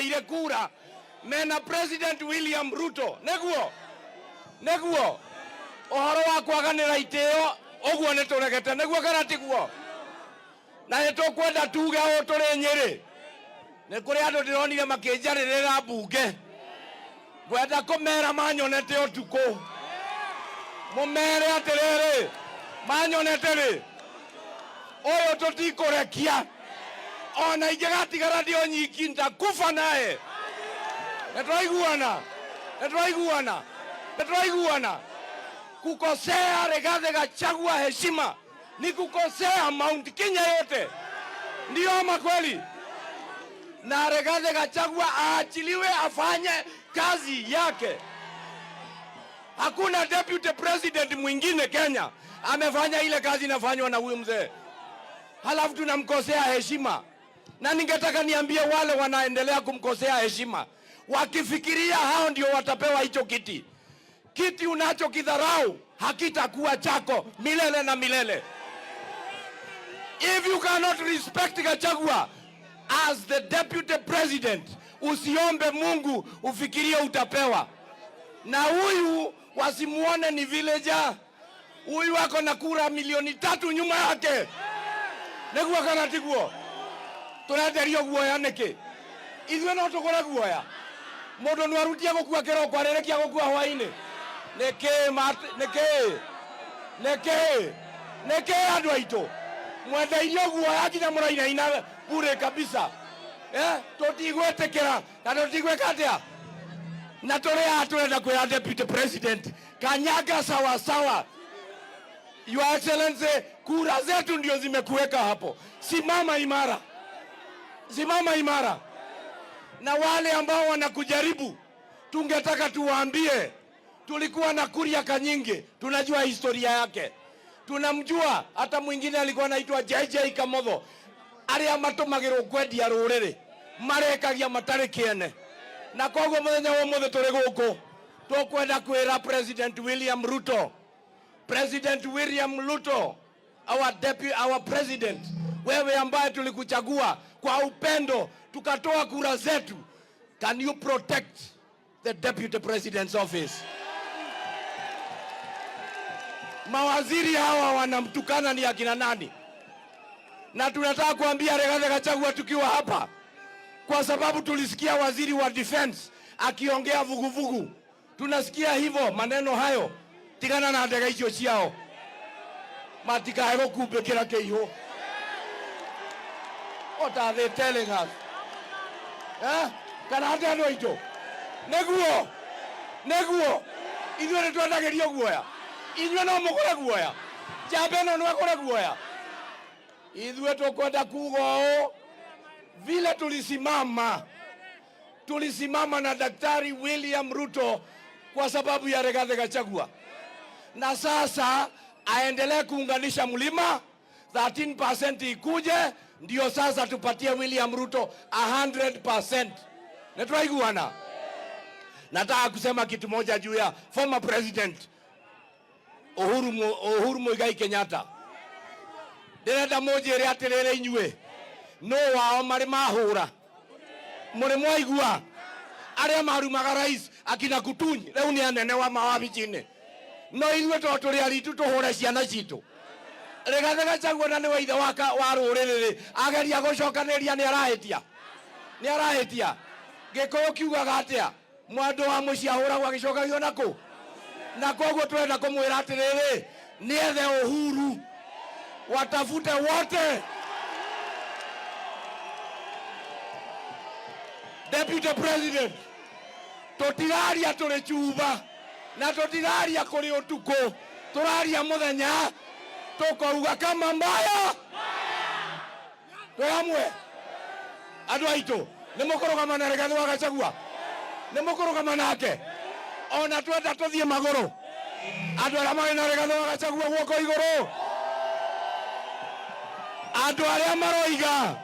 matuheire kura mena President William Ruto. Niguo niguo uhoro wa kwaganira itio uguo ni turegete, niguo kana tiguo? Na nĩ tũkwenda tuge ũũ tũrĩ Nyĩrĩ, nĩ kũrĩ andũ ndĩronire makĩnjarĩrĩra mbunge, ngwenda kũmera manyonete ũtukũ, mũmere atĩrĩrĩ, manyonete rĩ, ũyũ tũtikũrekia ona ingĩgatigara ndio nyiki, nitakufa naye. Nĩtwaiguana, nĩtwaiguana, nĩtwaiguana. Kukosea Rigathi Gachagua heshima ni kukosea Mount Kenya yote, ndio ama kweli? Na Rigathi Gachagua aachiliwe afanye kazi yake. Hakuna deputy president mwingine Kenya amefanya ile kazi inafanywa na huyu mzee, halafu tunamkosea heshima. Na ningetaka niambie wale wanaendelea kumkosea heshima, wakifikiria hao ndio watapewa hicho kiti, kiti unachokidharau hakitakuwa chako milele na milele. If you cannot respect Gachagua as the deputy president, usiombe Mungu ufikirie utapewa. Na huyu wasimuone ni villager, huyu ako na kura milioni 3 nyuma yake. Niguo kana tiguo? Turenderio guoya niki? Ithuĩ no tũgũre guoya? Mũndũ no arutie gũkua kĩroko arĩrĩkia gũkua hwainĩ? Nĩkĩ? Nĩkĩ? Nĩkĩ? Nĩkĩ andũ aitũ mwendeirio guoya nginya mũrainaina bure kabisa? Tũtigwĩtĩkĩra na tũtigwĩka atĩa? Na tũrĩ haha tũrenda kwĩra deputy president, kanyaga sawa sawa. Your Excellency, kura zetu ndio zimekuweka hapo. Simama imara, simama imara. Na wale ambao wanakujaribu, tungetaka tuwaambie, tulikuwa na Kuria Kanyingi, tunajua historia yake, tunamjua. Hata mwingine alikuwa anaitwa JJ Kamotho, aria matumagirwo kwendia ruriri marekagia matari kiene. Na koguo muthenya wa umuthi turi guku tukwenda kwira President William Ruto, President William Ruto, our deputy, our president, wewe ambaye tulikuchagua kwa upendo tukatoa kura zetu, can you protect the deputy president's office? Mawaziri hawa wanamtukana ni akina nani? Na tunataka kuambia Rigathi Gachagua tukiwa hapa, kwa sababu tulisikia waziri wa defense akiongea vuguvugu, tunasikia hivyo maneno hayo, tigana na ndege icio ciao, matikae gukumbikira kiihu. What are they telling us? Kana ate andu aitu niguo niguo ithuĩ nĩ twendagĩrio guoya, inyuĩ no mũgũre guoya, njamba ĩno no ĩgũre guoya. Ithuĩ tũkwenda kuga ũũ, vile tulisimama, tulisimama na Daktari William Ruto kwa sababu ya Rigathi Gachagua, na sasa aendelee kuunganisha mlima, 13% ikuje, ndio sasa tupatie William Ruto 100%. Nitwaiguana. Nataka kusema kitu moja juu ya former president Uhuru Muigai Kenyatta. Ndĩrenda mũnjĩre atĩrĩrĩ inyuĩ, no wao marĩ mahũra mũrĩ mwaigua arĩa marumaga rais akina Kutunyi rĩu nĩ anene wa mawabici-inĩ, no ithuĩ to tũrĩ aritu tũhũre ciana citũ. Rigathi Gachagua na nĩwe ithe wa rũrĩrĩ rĩ, ageria gũcokanĩrĩria nĩ arahĩtia, nĩ arahĩtia. Gĩkũyũ kiugaga atĩa? Mwandũ wa mũciĩ ahũragwo agĩcokagio nakũ? Na koguo twenda kũmwĩra atĩrĩrĩ, nĩethe Uhuru, watafute wote. Deputy President, tũtiraria tũrĩ cuba na tũtiraria kũrĩ ũtukũ, tũraria mũthenya, tũkauga kama mbaya. Twĩ hamwe andũ aitũ, nĩ mũkũrũgama na Rigathi wa Gachagua, nĩ mũkũrũgama nake, ona twenda tũthiĩ magũrũ. Andũ arĩa marĩ na Rigathi wa Gachagua guoko igũrũ, andũ arĩa maroiga